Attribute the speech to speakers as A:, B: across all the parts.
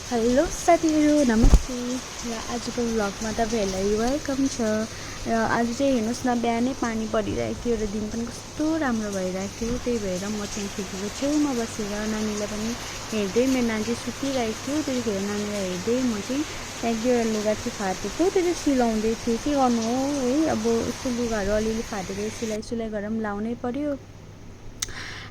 A: Hello साथीहरू नमस्ते र आजको भ्लगमा तपाईँहरूलाई वेलकम छ र आज चाहिँ हेर्नुहोस् न बिहानै पानी परिरहेको थियो र दिन पनि कस्तो राम्रो भइरहेको थियो। त्यही भएर म चाहिँ खिड्कीको छेउमा बसेर नानीलाई पनि हेर्दै मेरो नानी चाहिँ सुतिरहेको थियो। त्यतिखेर नानीलाई हेर्दै म चाहिँ त्यहाँ एक दुईवटा लुगा चाहिँ फाटेको त्यो चाहिँ सिलाउँदै थिएँ। के गर्नु हो है, अब यस्तो लुगाहरू अलिअलि फाटेको सिलाइ गरेर पनि लाउनै पर्यो।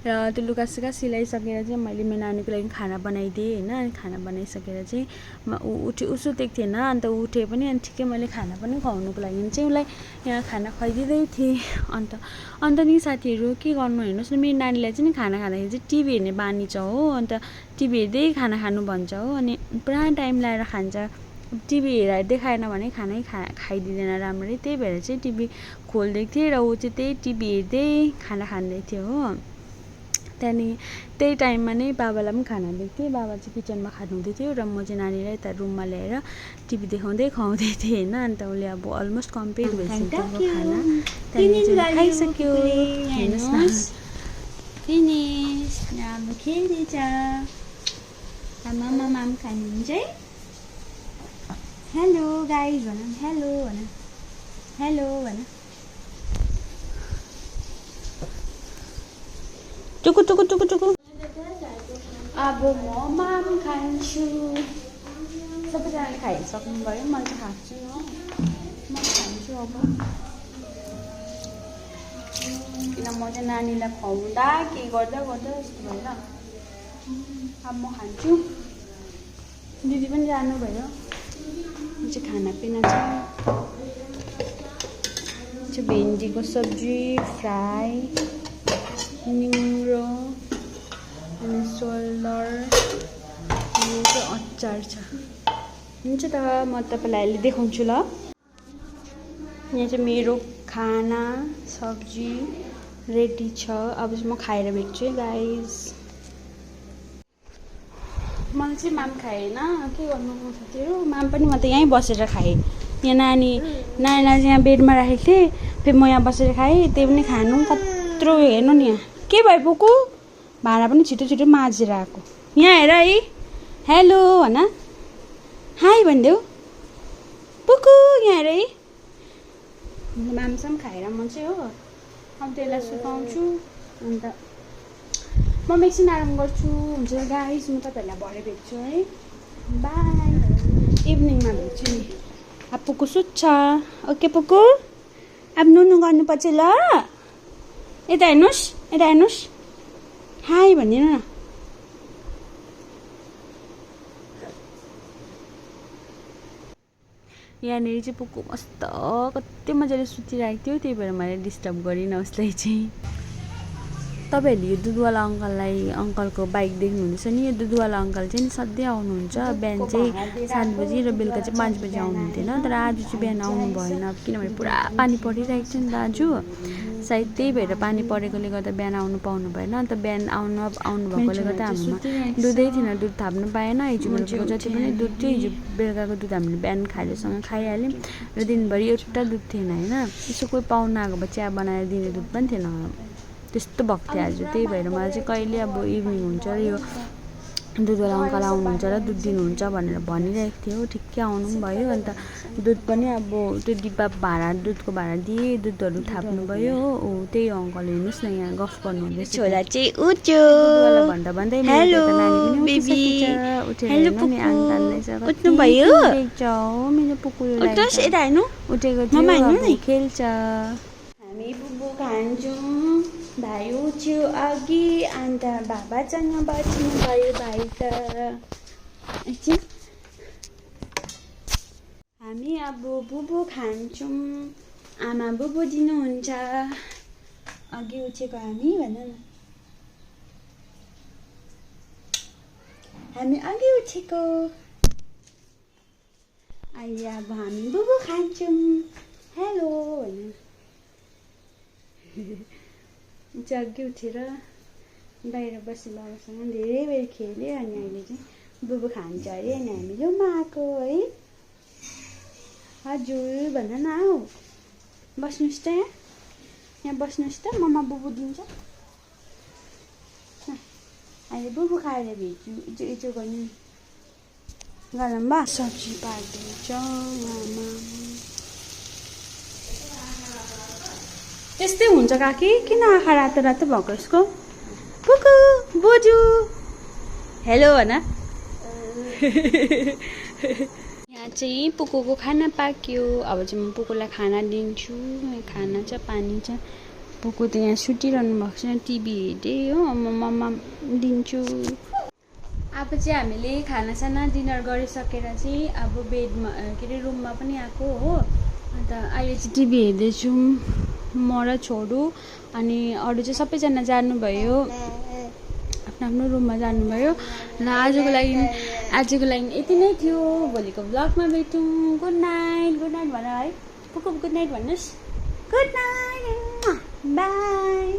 A: र त्यो लुगासुगा सिलाइसकेर चाहिँ मैले मेरो नानीको लागि खाना बनाइदिएँ होइन। अनि खाना बनाइसकेर चाहिँ ऊ सुतेको थिएन, अन्त उठेँ पनि। अनि ठिकै मैले खाना पनि खुवाउनुको लागि चाहिँ उसलाई यहाँ खाना खुवाइदिँदै थिएँ। अन्त नि साथीहरू के गर्नु, हेर्नुहोस् न मेरो नानीलाई चाहिँ खाना खाँदाखेरि चाहिँ टिभी हेर्ने बानी छ हो। अन्त टिभी हेर्दै खाना खानु भन्छ हो, अनि पुरा टाइम लाएर खान्छ। टिभी हेर्दै खाएन भने खानै खाइदिँदैन राम्ररी। त्यही भएर चाहिँ टिभी खोलिदिएको थिएँ र ऊ चाहिँ त्यही टिभी हेर्दै खाना खाँदै थियो हो। त्यहाँदेखि त्यही टाइममा नै बाबालाई पनि खाना दिएको थिएँ। बाबा चाहिँ किचनमा खानुहुँदै थियो र म चाहिँ नानीलाई यता रुममा ल्याएर टिभी देखाउँदै खुवाउँदै थिएँ होइन। अन्त उसले अब अलमोस्ट कम्प्लिट भइसक्यो खाना। त्यहाँदेखि चाहिँ खाइसक्यो। हेर्नुहोस् न,
B: फिनिस। अब खेल्दैछ। आमा खानुहुन्छ है। हेलो गाइज भन, हेलो भन, हेलो भन।
A: टुकु टुकु टुकु टुकु। अब म माम खान्छु। सबैजनाले खाइसक्नु भयो, मैले चाहिँ खान्छु हो। म खान्छु अब, किन म चाहिँ नानीलाई खुवाउँदा के गर्दा यस्तो भएर अब म खान्छु। दिदी पनि जानुभयो। चाहिँ खानापिना चाहिँ भेन्डीको सब्जी फ्राई, निउरो अनि सोल्डर, यो चाहिँ अचार छ। हुन्छ त म तपाईँलाई अहिले देखाउँछु ल। यहाँ चाहिँ मेरो खाना सब्जी रेडी छ। अब चाहिँ म खाएर भेट्छु है गाइज। मैले चाहिँ माम खाएँ होइन, के गर्नु साथीहरू। माम पनि म त यहीँ बसेर खाएँ। यहाँ नानीलाई चाहिँ यहाँ बेडमा राखेको थिएँ, फेरि म यहाँ बसेर खाएँ। त्यही पनि खानु कत्रो हेर्नु नि। यहाँ के भयो पुकु, भाँडा पनि छिटो छिटो माझेर आएको। यहाँ हेर है, हेलो भन, हाई भनिदेऊ पुकु। यहाँ हेर है, मामसम खाएर म चाहिँ हो अब त्यसलाई सुताउँछु। अन्त म एकछिन आराम गर्छु। हुन्छ गाइस, म तपाईँहरूलाई भरे भेट्छु है, बाई। इभिनिङमा भेट्छु नि। अब पुकु सुत्छ। ओके पुकु, अब नुनु गर्नुपर्छ ल। यता हेर्नुहोस्, यता हेर्नुहोस्, हाई भनिदिनु न। यहाँनिर चाहिँ पुकु मस्त कति मजाले सुतिरहेको थियो। त्यही भएर मैले डिस्टर्ब गरिनँ उसलाई चाहिँ। तपाईँहरूले यो दुधवाला अङ्कलको बाइक देख्नुहुँदैछ नि। यो दुधवाला अङ्कल चाहिँ सधैँ आउनुहुन्छ। बिहान चाहिँ 7 बजी र बेलुका चाहिँ 5 बजी आउनुहुन्थेन। तर आज चाहिँ बिहान आउनु भएन, किनभने पुरा पानी परिरहेको छ नि दाजु। सायद त्यही भएर पानी परेकोले गर्दा बिहान आउनु पाउनु भएन। अन्त बिहान आउनु भएकोले गर्दा हाम्रोमा दुधै थिएन, दुध थाप्नु पाएन। हिजो बेलुकाको जति पनि दुध थियो, हिजो बेलुकाको दुध हामीले बिहान खाइलेसँग खाइहाल्यौँ र दिनभरि एउटा दुध थिएन होइन। यसो कोही पाहुना आएको भए चिया बनाएर दिने दुध पनि थिएन, त्यस्तो भएको थियो आज। त्यही भएर मलाई चाहिँ कहिले अब इभिनिङ हुन्छ र यो दुधवाला अङ्कल आउनुहुन्छ र दुध दिनुहुन्छ भनेर भनिरहेको थियो। ठिक्कै आउनु पनि भयो। अन्त दुध पनि अब त्यो डिब्बा दुधको भाँडा दिएँ, दुधहरू थाप्नुभयो हो। त्यही अङ्कल हेर्नुहोस् न, यहाँ गफ गर्नुहुँदैछ।
B: छोरा चाहिँ उठ्यो।
A: दुधवाला भन्दा भन्दै
B: हेलो
A: बेबी,
B: हेलो पुकु, उठ्नु भयो।
A: मेरो पुकुरलाई
B: उठ्नुहोस्, यता हेर्नु,
A: उठेको
B: मम्मा हेर्नु
A: थियो,
B: नि।
A: खेल्छ।
B: हामी बुबु खान्छौँ। भाइ उठ्यो अघि, अन्त बाबासँग बस्नु भयो भाइ त। एकछिन, हामी अब बुबु खान्छौँ। आमा बुबु दिनुहुन्छ। अघि उठेको हामी भन न, हामी अघि उठेको। अहिले अब हामी बुबु खान्छौँ। हेलो भन। जग्गी उठेर बाहिर बसी बाबासँग धेरै बेर खेल्यो। अनि अहिले चाहिँ बुबु खान्छ अरे। अनि हामी रुममा आएको है। हजुर भन न, आऊ बस्नुहोस् त यहाँ बस्नुहोस् त, मम्मा बुबु दिन्छ। अहिले बुबु खाएर भेट्छु, इचो इचो गर्नु। गरममा सब्जी पारिदिन्छ आमा। त्यस्तै हुन्छ काकी, किन आँखा रातो रातो भएको यसको? पुकु बोजू हेलो भन। यहाँ चाहिँ पुकुको खाना पाक्यो। अब चाहिँ म पुकुलाई खाना दिन्छु। खाना छ, पानी छ। पुकु त यहाँ सुतिरहनु भएको छ, टिभी हेर्दै हो। मम्मा दिन्छु। अब चाहिँ हामीले खानासाना डिनर गरिसकेर चाहिँ अब बेडमा के अरे रुममा पनि आएको हो। अन्त अहिले चाहिँ टिभी हेर्दैछौँ म र छोरो। अनि अरू चाहिँ सबैजना जानुभयो, आफ्नो आफ्नो रुममा जानुभयो। ल आजको लागि यति नै थियो। भोलिको ब्लगमा भेटौँ। गुड नाइट भन है। पुकु गुड नाइट भन्नुहोस्। Good night by.